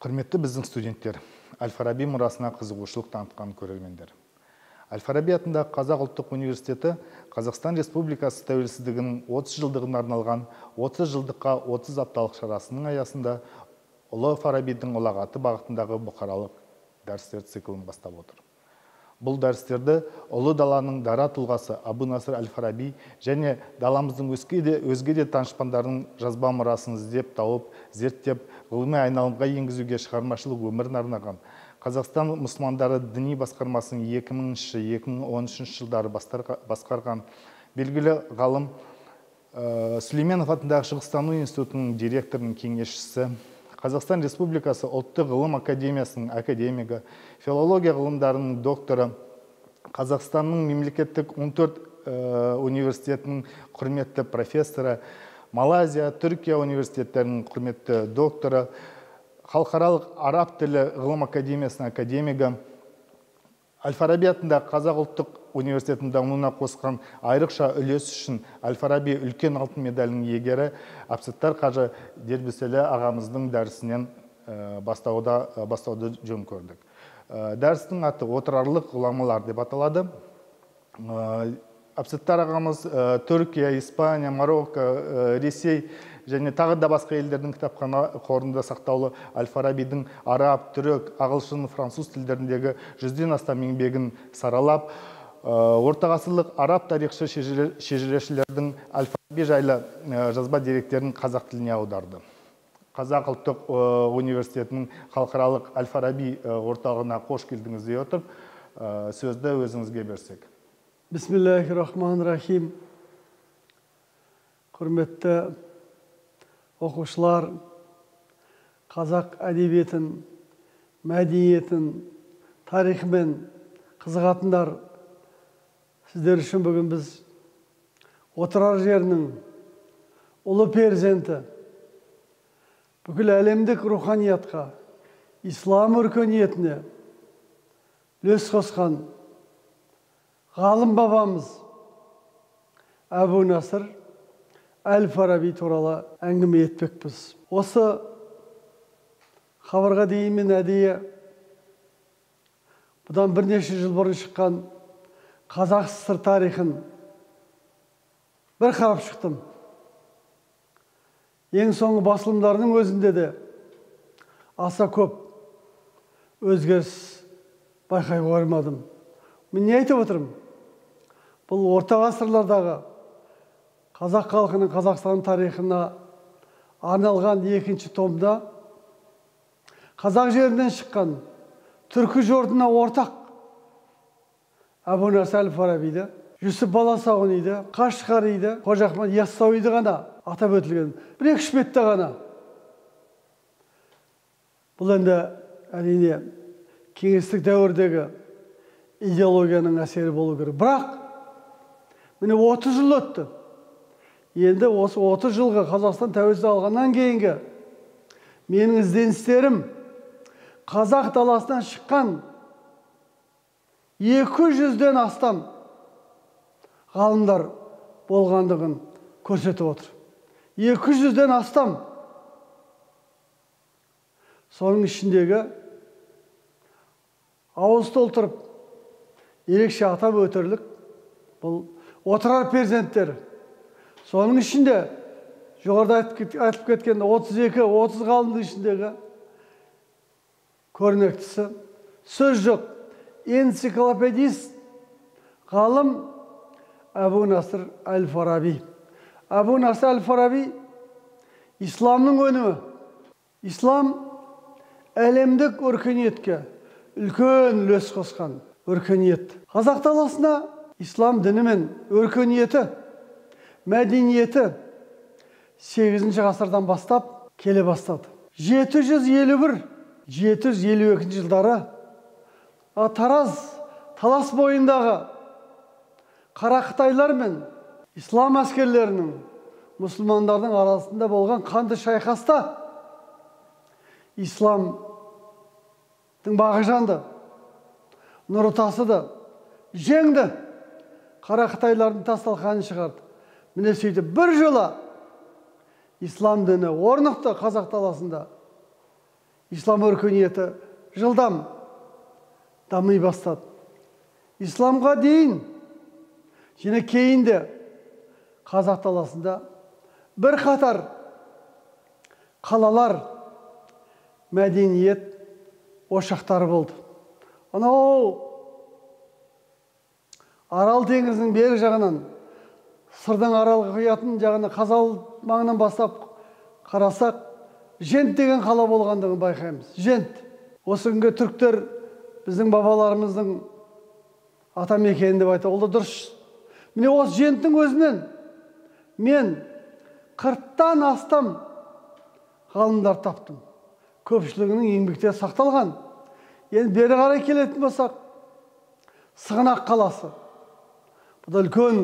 Құрметті біздің студенттер, Әл-Фараби мұрасына қызығушылық танытқан көрермендер. Әл-Фараби атындағы Қазақ ұлттық университеті Қазақстан Республикасы тәуелсіздігінің 30 жылдығына арналған 30 жылдыққа 30 апталық шарасының аясында Ұлы Фарабидің ұлағаты бағытындағы бұқаралық дәрістер циклін бастап отыр. Бұл дәрістерді Ұлы даланың дара тұлғасы Абу Насыр Әл-Фараби және даламыздың өзге де данышпандарының жазба мұрасын іздеп тауып, зерттеп, ғылыми айналымға енгізуге шығармашылық өмірін арнаған Қазақстан мұсылмандары діни басқармасының 2000-2013 жылдары басқарған белгілі ғалым, Сүлейменов атындағы Шығыстану институтының директорының кеңесшісі, Қазақстан Республикасы Ұлттық ғылым академиясының академигі, филология ғылымдарының докторы, Қазақстанның мемлекеттік 14 университетінің құрметті профессоры, Малайзия, Түркия университеттерінің құрметті докторы, Халықаралық араб тілі ғылым академиясының академигі, Әл-Фараби атындағы Қазақ ұлттық университетінің дамуына қосқан айрықша үлес үшін Әл-Фараби үлкен алтын медалінің иегері Әбсаттар қажы Дербісәлі ағамыздың дәрісінен бастауды жөн көрдік. Дәрістің аты «Отырарлық ғұламалар» деп аталады. Әбсаттар ағамыз Түркия, Испания, Марокко, Ресей және тағы да басқа елдердің кітапхана қорында сақтаулы Әл-Фарабидің араб, түрік, ағылшын, француз тілдеріндегі 100-ден астам еңбегін саралап, ортағасырлық араб тарихшы шежірешілердің Әл-Фараби жайлы жазба деректерін қазақ тіліне аударды. Қазақ ұлттық университетінің халықаралық Әл-Фараби орталығына қош келдіңіз дей отырып, сөзді өзіңізге берсек. Бисмиллахи-рахмани-рахим. Құрметті оқушылар, қазақ әдебиетін, мәдениетін, тарихымен қызығатындар, сіздер үшін бүгін біз Отырар жерінің ұлы перзенті, бүкіл әлемдік руханиятқа, ислам өркениетіне үлес қосқан ғалым бабамыз Әбу Насыр Әл-Фараби туралы әңгіме етпекпіз. Осы хабарға дейін мен әдейі бұдан бірнеше жыл бұрын шыққан Қазақ СССР тарихын бір қарап шықтым. Ең соңғы басылымдарының өзінде де аса көп өзгеріс байқай қоймадым. Мен не айтып отырмын? Бұл орта ғасырлардағы қазақ халқының, Қазақстан тарихына арналған екінші томда қазақ жерінен шыққан түркі жұртына ортақ Әбу Насыр Әл-Фарабиді, Жүсіп Баласағұниді, Қашқариді, Қожа Ахмет Яссауиді ғана атап өтілген. Бір екі үш бетте ғана. Бұл енді әрине кеңестік дәуірдегі идеологияның әсері болу керек. Бірақ міне 30 жыл өтті. Енді осы 30 жылғы Қазақстан тәуелсіздік алғаннан кейінгі менің ізденістерім қазақ даласынан шыққан 200-ден астам ғалымдар болғандығын көрсетіп отыр. 200-ден астам. Соның ішіндегі ауыз толтырып ерекше атап өтерлік бұл Отырар перзенттері. Соның ішінде жоғарыда айтып кеткен 32-30 ғалымдың ішіндегі көрнектісі, сөз жоқ, энциклопедист ғалым Әбу Насыр Әл-Фараби. Әбу Насыр Әл-Фараби исламның өнімі. Ислам әлемдік өркениетке үлкен үлес қосқан өркениет. Қазақ даласына ислам діні мен өркениеті, мәдениеті 8 ғасырдан бастап келе бастады. 751-752 жылдары Тараз, Талас бойындағы қара қытайлар мен ислам әскерлерінің, мұсылмандардың арасында болған қанды шайқаста исламдың бағы жанды, нұры тасыды, жеңді, қара қытайлардың тас талқанын шығарды. Міне сөйтіп бір жылы ислам діні орнықты қазақ даласында. Ислам өркениеті жылдам дами бастады. Исламға дейін және кейін де қазақ даласында бірқатар қалалар, мәдениет ошақтары болды. Анау Арал теңізінің бері жағынан, Сырдың Аралға құятын жағына, Қазал маңынан бастап қарасақ, Жент деген қала болғандығын байқаймыз. Жент. Осы күнге түріктер біздің бабаларымыздың ата мекені деп айтады. Ол да дұрыс. Міне осы Женттің өзінен мен 40-тан астам ғалымдар таптым. Көпшілігінің еңбектері сақталған. Енді бері қарай келетін болсақ, Сығанақ қаласы. Бұл да үлкен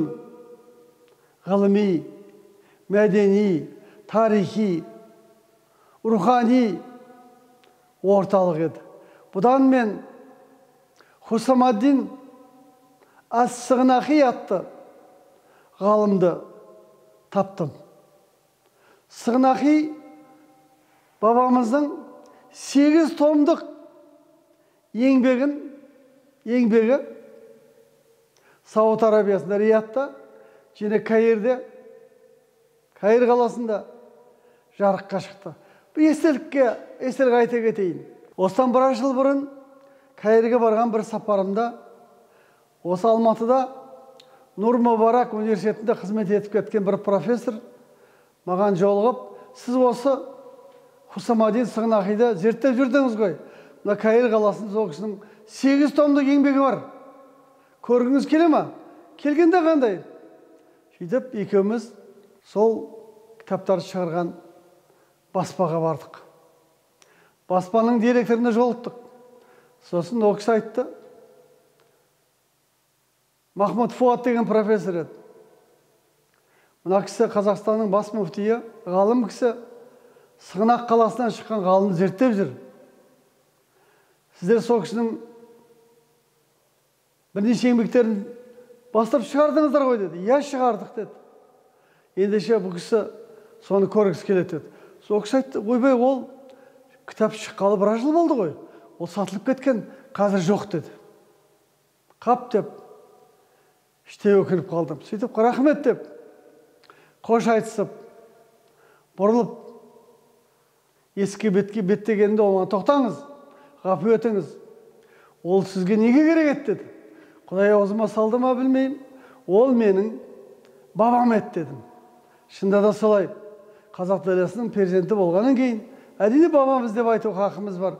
ғылыми, мәдени, тарихи, рухани орталық еді. Бұдан мен Хусамаддин ас-Сығанақи атты ғалымды таптым. Сығанақи бабамыздың 8 томдық еңбегі Сауд Арабиясында, Риядта және Каирде, Каир қаласында жарыққа шықты. Бұл естелік айта кетейін. Осыдан біраз жыл бұрын Каирге барған бір сапарымда осы Алматыда Нұр Мүбарак университетінде қызмет етіп кеткен бір профессор маған жолығып, сіз осы Хусамаддин Сығанақиды зерттеп жүрдіңіз ғой. Мына Каир қаласында сол кісінің 8 томдық еңбегі бар. Көргіңіз келе ме? Келгенде қандай? Сөйтіп екеуміз сол кітаптарды шығарған баспаға бардық. Баспаның директорына жолықтық. Сосын ол кісі айтты, Махмуд Фуат деген профессор еді. Мына кісі Қазақстанның бас муфтиі, ғалым кісі, Сығанақ қаласынан шыққан ғалымды зерттеп жүр. Сіздер сол кісінің бірнеше еңбектерін бастырып шығардыңыздар ғой деді. Иә, шығардық деді. Ендеше бұл кісі соны көргісі келеді деді. Сол кісі айтты, ойбай, ол кітап шыққалы біраз жыл болды ғой. Ол сатылып кеткен, қазір жоқ деді. Қап деп іштей өкініп қалдым. Сөйтіп рахмет деп қош айтысып, бұрылып есікке бетке беттегенде ол маған, тоқтаңыз, ғапу етіңіз, ол сізге неге керек еді деді. Құдай аузыма салды ма білмеймін, ол менің бабам еді дедім. Шынында да солай, қазақ даласының перзенті болғаннан кейін әрине бабамыз деп айтуға хақымыз бар.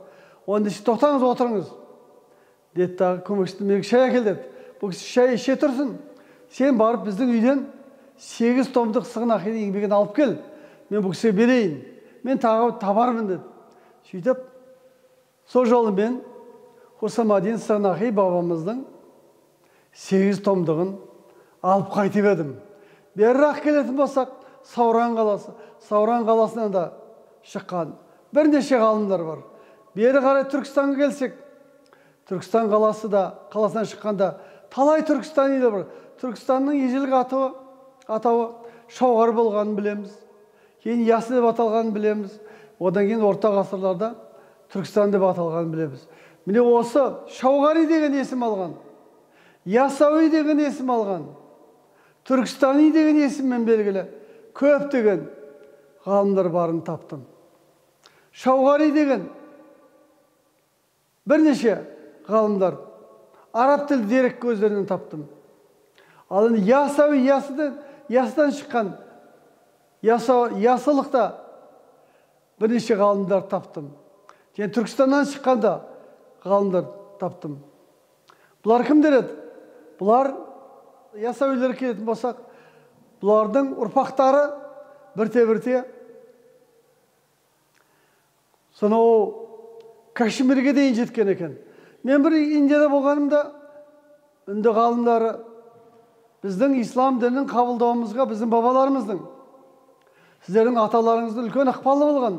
Онда тоқтаңыз, отырыңыз деді. Тағы көмекшісіне менің шай әкел деді. Бұл кісі шай іше тұрсын, сен барып біздің үйден 8 томдық Сығанақидің еңбегін алып кел, мен бұл кісіге берейін, мен тағы табармын деді. Сөйтіп сол жолы мен Хусамаддин Сығанақи бабамыздың 8 томдығын алып қайтып едім. Берірақ келетін болсақ, Сауран қаласы. Сауран қаласынан да шыққан бірнеше ғалымдар бар. Бері қарай Түркістанға келсек, Түркістан қаласы да, қаласынан шыққанда талай түркістанилер бар. Түркістанның ежелгі атауы Шауғар болғанын білеміз. Кейін Ясы деп аталғанын білеміз. Одан кейін орта ғасырларда Түркістан деп аталғанын білеміз. Міне осы Шауғари деген есім алған, Ясауи деген есім алған, Түркістани деген есіммен белгілі көптеген ғалымдар барын таптым. Шауғари деген бірнеше ғалымдар араб тілді дерек көздерінен таптым. Ал енді Ясауи, Ясыдан шыққан Ясылықта бірнеше ғалымдар таптым. Және Түркістаннан шыққанда ғалымдар таптым. Бұлар кімдер еді? Бұлар Ясауилер келетін болсақ, бұлардың ұрпақтары бірте-бірте сонау Кашмирге дейін жеткен екен. Мен бір Индияда болғанымда үнді ғалымдары біздің ислам дінін қабылдауымызға біздің бабаларымыздың, сіздердің аталарыңыздың үлкен ықпалы болған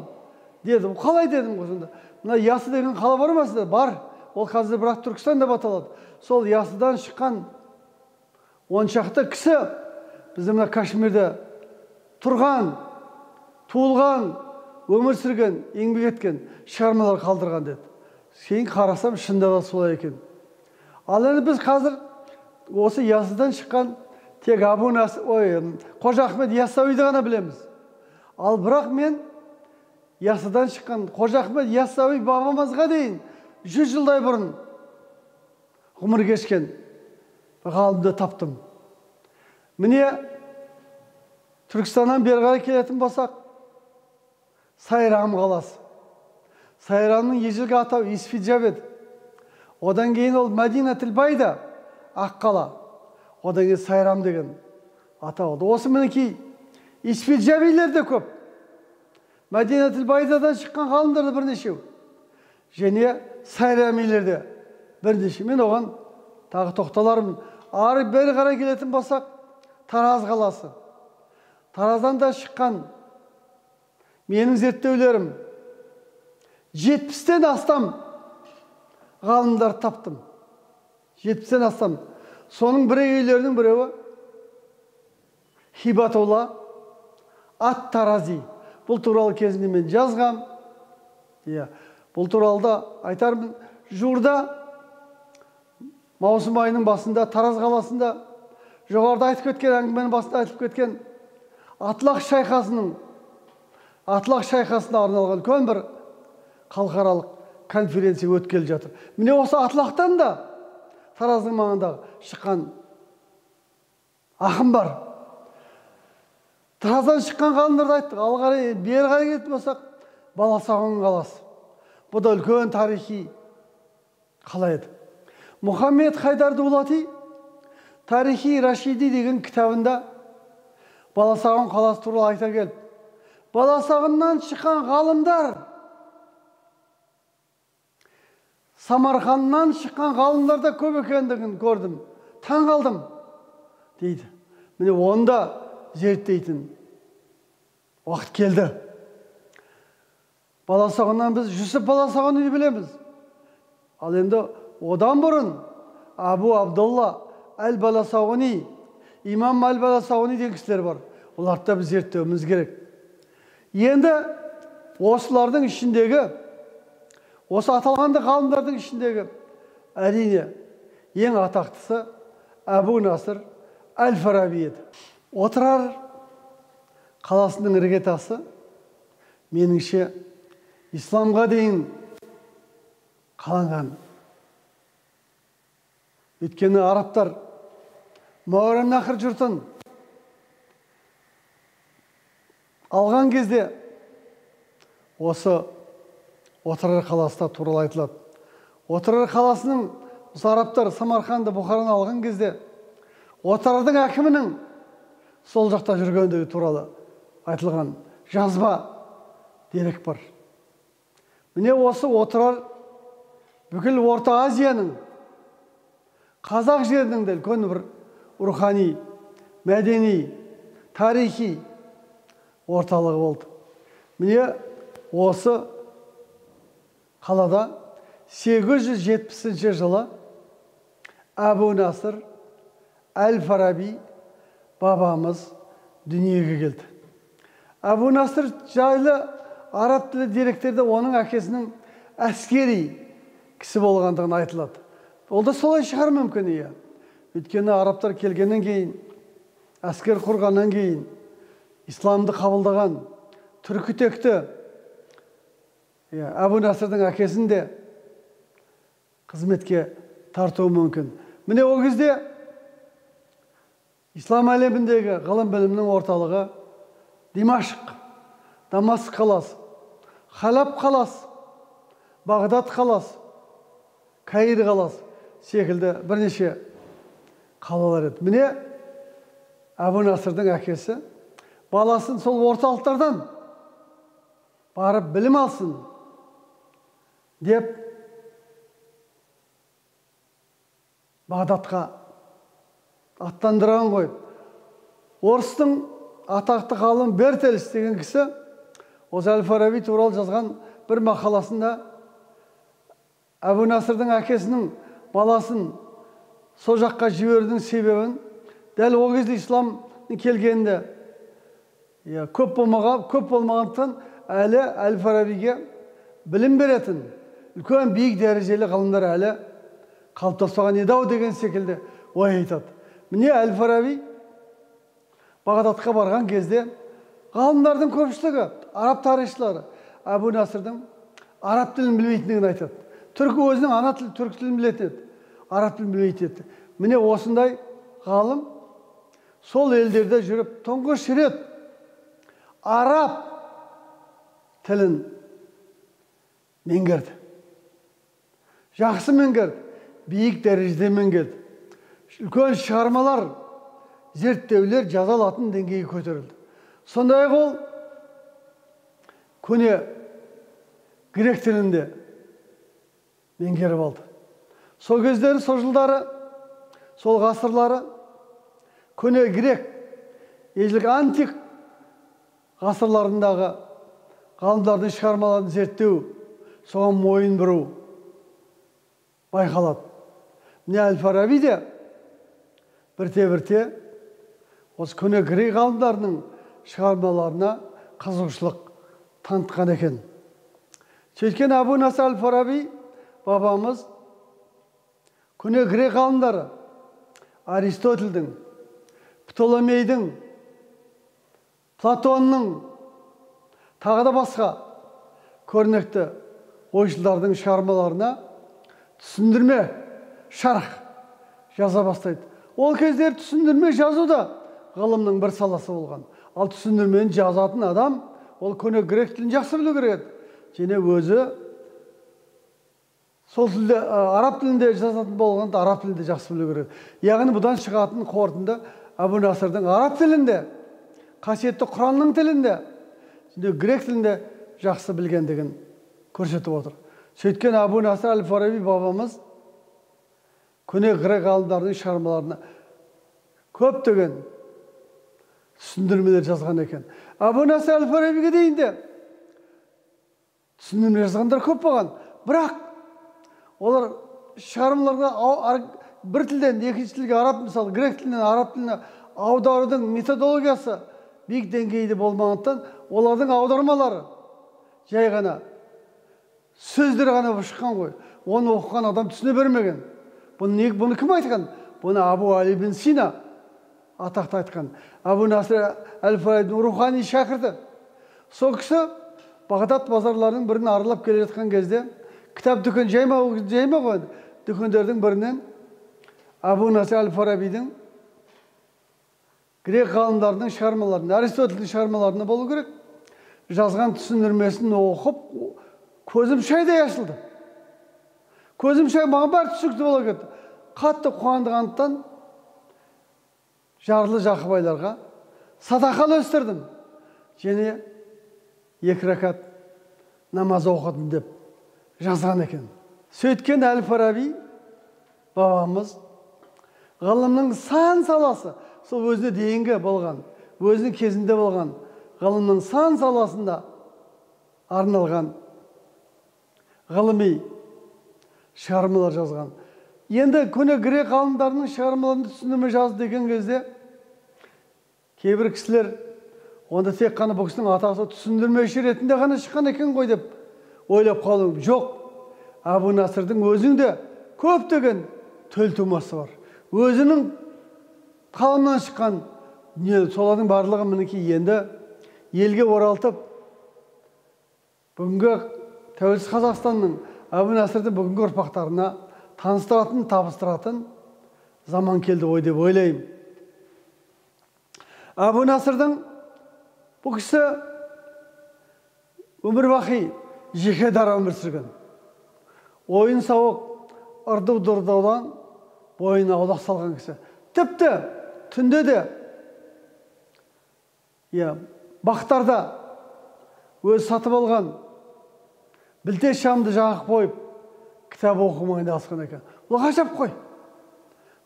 деді. Қалай дедім ғой сонда? Мына Ясы деген қала бар ма сізде? Бар. Ол қазір бірақ Түркістан деп аталады. Сол Ясыдан шыққан 10 шақты кісі біздің мына Кашмирде тұрған, туылған, өмір сүрген, еңбек еткен, шығармалар қалдырған деді. Кейін қарасам, шынында да солай екен. Ал енді біз қазір осы Яссыдан шыққан тек Абу Насыр, ой, Қожа Ахмет Яссауиді ғана білеміз. Ал бірақ мен Яссыдан шыққан Қожа Ахмет Яссауи бабамызға дейін 100 жылдай бұрын ғұмыр кешкен ғалымды таптым. Міне, Түркістаннан бері қарай келетін болсақ, Сайрам қаласы. Сайрамның ежелгі атауы Исфиджаб еді. Одан кейін ол Мәдина Тілбайда, Аққала. Одан кейін Сайрам деген атау алды. Осы мінекей Исфиджабилер де көп. Мәдина Тілбайдадан шыққан ғалымдар да бірнешеу. Және Сайрамилер де бірнеше. Мен оған тағы тоқталармын. Ары бері қарай келетін болсақ, Тараз қаласы. Тараздан да шыққан менің зерттеулерім 70-тен астам ғалымдар таптым. 70-тен астам. Соның бірегейлерінің біреуі Хибатулла ат-Тарази. Бұл туралы кезінде мен жазғам. Бұл туралы да айтармын. Жуырда маусым айының басында Тараз қаласында жоғарыда айтып кеткен әңгіменің басында айтып кеткен Атлақ шайқасына арналған үлкен бір халықаралық конференция өткелі жатыр. Міне осы Атлақтан да Тараздың маңындағы шыққан ақын бар. Тараздан шыққан ғалымдарды айттық. Ал қарай, бері қарай кететін болсақ, Баласағұн қаласы. Бұл да үлкен тарихи қала еді. Мұхаммед Хайдар Дулати Тарихи Рашиди деген кітабында Баласағұн қаласы туралы айта келіп, Баласағұннан шыққан ғалымдар Самарқаннан шыққан ғалымдар да көп екендігін көрдім, таң қалдым дейді. Міне оны да зерттейтін уақыт келді. Баласағұннан біз Жүсіп Баласағұнды білеміз. Ал енді одан бұрын Абу Абдулла әл-Баласағұни, Имам әл-Баласағұни деген кісілер бар. Оларды да біз зерттеуіміз керек. Енді осылардың ішіндегі, осы аталғанды ғалымдардың ішіндегі әрине ең атақтысы Әбу Насыр әл-Фараби еді. Отырар қаласының іргетасы меніңше исламға дейін қаланған. Өйткені арабтар Мауараннахр жұртын алған кезде осы Отырар қаласында туралы айтылады. Отырар қаласының осы арабтар Самарқанды, Бұхараны алған кезде Отырардың әкімінің сол жақта жүргендігі туралы айтылған жазба дерек бар. Міне осы Отырар бүкіл Орта Азияның, қазақ жерінің де үлкен бір рухани, мәдени, тарихи орталығы болды. Міне осы қалада 870 жылы Әбу Насыр әл-Фараби бабамыз дүниеге келді. Әбу Насыр жайлы араб тілі деректерде оның әкесінің әскери кісі болғандығын айтылады. Ол да солай шығар мүмкін, иә. Өйткені арабтар келгеннен кейін, әскер құрғаннан кейін, исламды қабылдаған түркі текті Әбу Насырдың әкесін де қызметке тартуы мүмкін. Міне ол кезде ислам әлеміндегі ғылым білімнің орталығы Димашқ, Дамаск қаласы, Халаб қаласы, Бағдат қаласы, Каир қаласы секілді бірнеше қалалар еді. Міне Әбу Насырдың әкесі баласын сол орталықтардан барып білім алсын деп Бағдатқа аттандырған ғой. Орыстың атақты ғалым Бертельс деген кісі осы әл-Фараби туралы жазған бір мақаласында Әбу Насырдың әкесінің баласын сол жаққа жіберудің себебін дәл ол кезде исламның келгенінде көп болмағандықтан әлі Әл-Фарабиге білім беретін үлкен биік дәрежелі ғалымдар әлі қалыптаспаған еді ау деген секілді ой айтады. Міне, Әл-Фараби Бағдатқа барған кезде ғалымдардың көпшілігі, араб тарихшылары Әбу Насырдың араб тілін білмейтіндігін айтады. Түркі өзінің ана тілі түркі тілін білетін еді, араб тілін білмейтін еді. Міне, осындай ғалым сол елдерде жүріп тұңғыш рет араб тілін меңгерді. Жақсы меңгерді, биік дәрежеде меңгерді. Үлкен шығармалар, зерттеулер жаза алатын деңгейге көтерілді. Сондай-ақ ол көне грек тілінде меңгеріп алды. Сол кездері, сол жылдары, сол ғасырлары көне грек, ежелгі антик ғасырларындағы ғалымдардың шығармаларын зерттеу, соған мойын бұру байқалады. Міне, Әл-Фараби де бірте-бірте осы көне грек ғалымдарының шығармаларына қызығушылық танытқан екен. Сөйткен Әбу Насыр Әл-Фараби бабамыз көне грек ғалымдары Аристотельдің, Птоломейдің, Платонның, тағы да басқа көрнекті ойшылдардың шығармаларына түсіндірме, шарх жаза бастайды. Ол кездері түсіндірме жазу да ғылымның бір саласы болған. Ал түсіндірмені жазатын адам ол көне грек тілін жақсы білу керек еді. Және өзі сол тілде, араб тілінде жазатын болғанда араб тілінде жақсы білу керек. Яғни бұдан шығатын қорытынды Әбу Насырдың араб тілінде, қасиетті Құранның тілінде, және грек тілінде жақсы білгендігін көрсетіп отыр. Сөйткен Әбу Насыр Әл-Фараби бабамыз көне грек ғалымдарының шығармаларына көптеген түсіндірмелер жазған екен. Әбу Насыр Әл-Фарабиге дейін де түсіндірме жазғандар көп болған. Бірақ олар шығармаларға бір тілден екінші тілге, араб, мысалы, грек тілінен араб тіліне аударудың методологиясы биік деңгейде болмағандықтан, олардың аудармалары жай ғана сөздер ғана болып шыққан ғой. Оны оқыған адам түсіне бермеген. Бұны кім айтқан? Бұны Абу Али бин Сина атақты айтқан. Әбу Насыр Әл-Фарабидің рухани шәкірті. Сол кісі Бағдат базарларының бірін аралап келе жатқан кезде кітап дүкен жайма ғой, дүкендердің бірінен Әбу Насыр Әл-Фарабидің грек ғалымдарының шығармаларын, Аристотельдің шығармаларына болу керек, жазған түсіндірмесін оқып, көзім шайдай ашылды. Көзім шай, маған бәрі түсінікті бола кетті. Қатты қуандығандықтан жарлы жақыбайларға садақа үлестірдім және 2 ракат намаз оқыдым деп жазған екен. Сөйткен Әл-Фараби бабамыз ғылымның сан саласы, сол өзіне дейінгі болған, өзінің кезінде болған ғылымның сан саласында арналған ғылыми шығармалар жазған. Енді көне грек ғалымдарының шығармаларын түсіндірме жазды деген кезде кейбір кісілер онда тек қана бұл кісінің атасы түсіндірмеші ретінде ғана шыққан екен ғой деп ойлап қалу. Жоқ, Әбу Насырдың өзінің де көптеген төлтумасы бар. Өзінің қаламнан шыққан дүние, солардың барлығы мінекей енді елге оралтып, бүгінгі тәуелсіз Қазақстанның Әбу Насырдың бүгінгі ұрпақтарына таныстыратын, табыстыратын заман келді ғой деп ойлаймын. Әбу Насырдың бұл кісі өмір бақи жеке дара өмір сүрген. Ойын сауық, ырду-дырдаудан бойын аулақ салған кісі. Тіпті түнде де бақтарда өз сатып алған білте шамды жағып қойып кітап оқумен айналысқан екен. Бұл ғажап қой.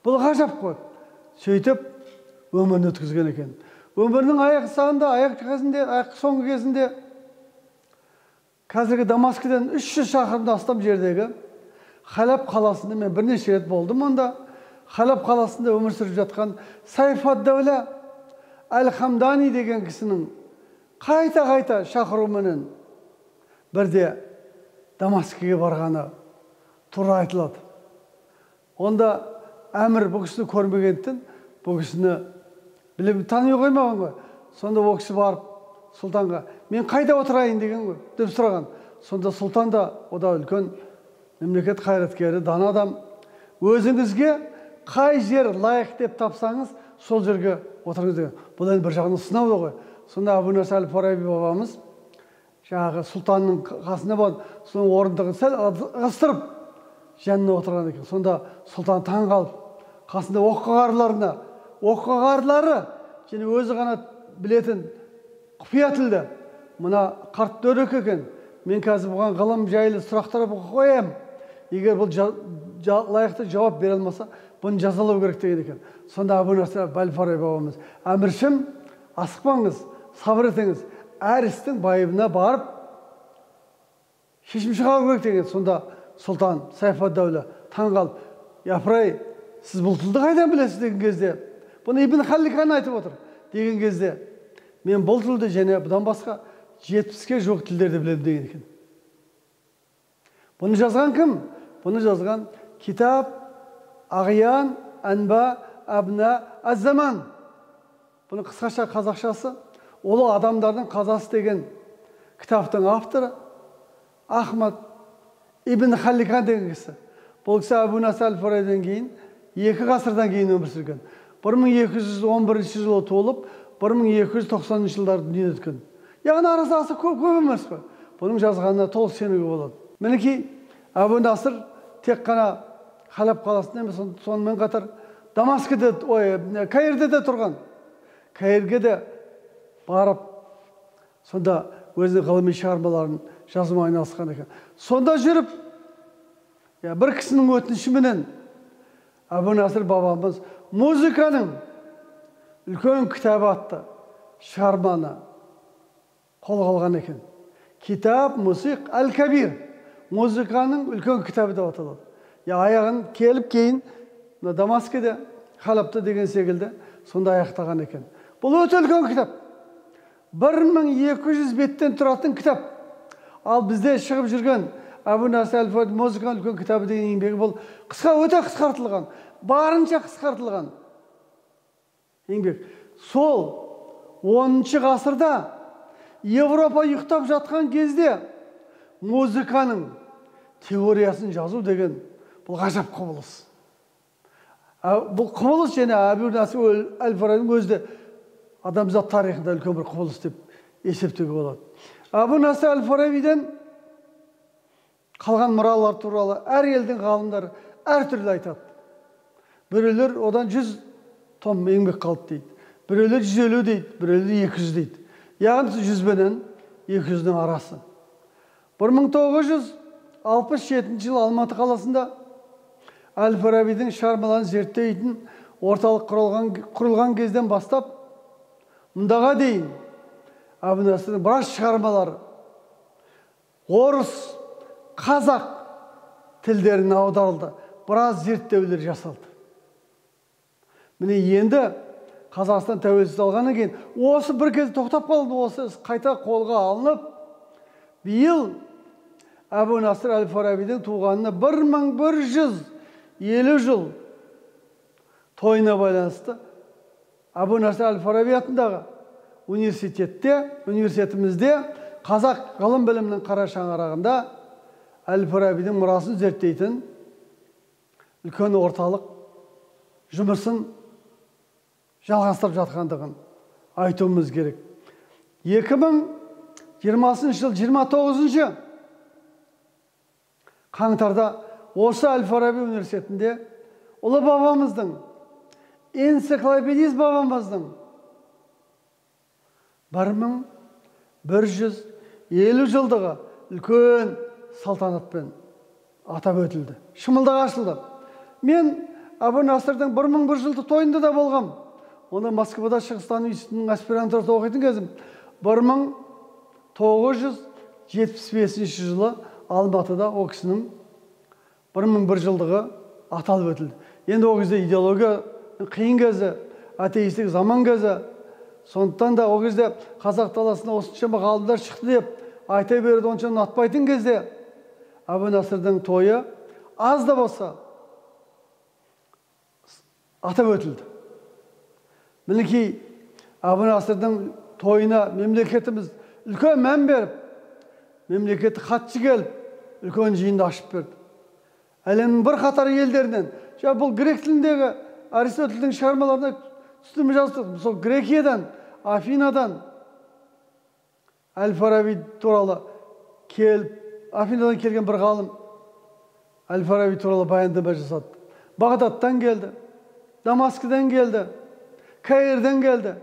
Бұл ғажап қой. Сөйтіп өмірін өткізген екен. Өмірінің аяқ сағында, аяқ кезінде, аяқ соңғы кезінде қазіргі Дамаскіден 300 шақырымдан астам жердегі Халаб қаласында мен бірнеше рет болдым онда. Халаб қаласында өмір сүріп жатқан Сайфад-Даула Әл-Хамдани деген кісінің қайта-қайта шақыруменен бірде Дамаскіге барғаны тура айтылады. Онда әмір бұл кісіні көрмегендіктен бұл кісіні біліп тани қоймаған ғой. Сонда ол кісі барып сұлтанға мен қайда отырайын деген ғой деп сұраған. Сонда сұлтан да, о да үлкен мемлекет қайраткері, дана адам, өзіңізге қай жер лайық деп тапсаңыз сол жерге отырыңыз деген. Бұл енді бір жағынан сынау ғой. Сонда Әбу Насыр әл-Фараби бабамыз жаңағы сұлтанның қасына барып, соның орындығын сәл ығыстырып жанына отырған екен. Сонда сұлтан таң қалып, қасында оққағарлары және өзі ғана білетін құпия тілді мына қарт дөрекі екен, мен қазір бұған ғылым жайлы сұрақтар қоямын, егер бұл лайықты жауап бере алмаса, бұны жазалау керек деген екен. Сонда Әбу Насыр әл-Фараби бабамыз, әміршім, асықпаңыз, сабыр етіңіз, әр істің байыбына барып шешім шығару керек деген. Сонда сұлтан Сайф-ад-Дәуле таң қалып, япырай, сіз бұл тілді қайдан білесіз деген кезде, бұны Ибн Халликан айтып отыр деген кезде, мен бұл тілді және бұдан басқа 70-ке жуық тілдерді білемін деген екен. Бұны жазған кім? Бұны жазған Китап Ағиян Әнба Әбна Әз-Заман. Бұның қысқаша қазақшасы Ұлы адамдардың қазасы деген кітаптың авторы Ахмад Ибн Халликан деген кісі. Бұл кісі Әбу Насыр әл-Фарабиден кейін 2 ғасырдан кейін өмір сүрген. 1211 жылы туылып, 1290 жылдары дүниеден өткен. Яғни арасы аса көп емес қой. Бұның жазғанына толық сенуге болады. Мінекей, Әбу Насыр тек қана Халаб қаласында емес, сонымен қатар Дамаскіде, Каирде де тұрған. Каирге де барып, сонда өзінің ғылыми шығармаларын жазумен айналысқан екен. Сонда жүріп, бір кісінің өтінішіменен Әбу Насыр бабамыз музыканың үлкен кітабы атты шығарманы қолға алған екен. Китап Мусиқ әл-Кабир, музыканың үлкен кітабы деп аталады. Аяғын келіп кейін Дамаскіде, Халабта деген секілді сонда аяқтаған екен. Бұл өте үлкен кітап. 1200 беттен тұратын кітап. Ал бізде шығып жүрген Әбу Насыр әл-Фараби музыканың үлкен кітабы деген еңбегі бұл қысқа, өте қысқартылған, барынша қысқартылған еңбек. Сол 10 ғасырда Европа ұйықтап жатқан кезде музыканың теориясын жазу деген бұл ғажап құбылыс. Бұл құбылыс және Әбу Насыр әл-Фарабидің өзі де адамзат тарихында үлкен бір құбылыс деп есептеуге болады. Әбу Насыр әл-Фарабиден қалған мұралар туралы әр елдің ғалымдары әртүрлі айтады. Біреулер одан 100 том еңбек қалды дейді, біреулер 150 дейді, біреулер 200 дейді. Яғни 100 менен 200-дің арасы. 1967 жылы Алматы қаласында әл-Фарабидің шығармаларын зерттейтін орталық құрылған кезден бастап мұндаға дейін Әбу Насырдың біраз шығармалары орыс, қазақ тілдеріне аударылды, біраз зерттеулер жасалды. Міне енді Қазақстан тәуелсіздік алғаннан кейін осы бір кезде тоқтап қалды, осы іс қайта қолға алынып, биыл Әбу Насыр әл-Фарабидің туғанына 1150 жыл тойына байланысты Әбу Насыр әл-Фараби атындағы университетімізде қазақ ғылым білімінің қара шаңырағында әл-Фарабидің мұрасын зерттейтін үлкен орталық жұмысын жалғастырып жатқандығын айтуымыз керек. 2020 жыл 29 қаңтарда осы әл-Фараби университетінде ұлы бабамыздың, энциклопедист бабамыздың 1150 жылдығы үлкен салтанатпен атап өтілді. Шымылдық ашылды. Мен Әбу Насырдың 1001 жылдық тойында да болғам. Онда Москвада Шығыстану институтының аспирантурасында оқитын кезім 1975 жылы Алматыда ол кісінің 1001 жылдығы аталып өтілді. Енді ол кезде идеология қиын кезі, атеистік заман кезі. Сондықтан да ол кезде қазақ даласына осыншама ғалымдар шықты деп айта беруді онша ұнатпайтын кезде Әбу Насырдың тойы аз да болса атап өтілді. Мінекей, Әбу Насырдың тойына мемлекетіміз үлкен мән беріп, мемлекеттік хатшы келіп, үлкен жиынды ашып берді. Әлемнің бірқатар елдерінен, бұл грек тіліндегі Аристотельдің шығармаларына түсіндірме жазды. Сол Грекиядан, Афинадан Әл-Фараби туралы келіп, Афинадан келген бір ғалым Әл-Фараби туралы баяндама жасады. Бағдаттан келді, Дамаскіден келді, Каирден келді,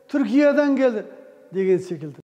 Түркиядан келді деген секілді.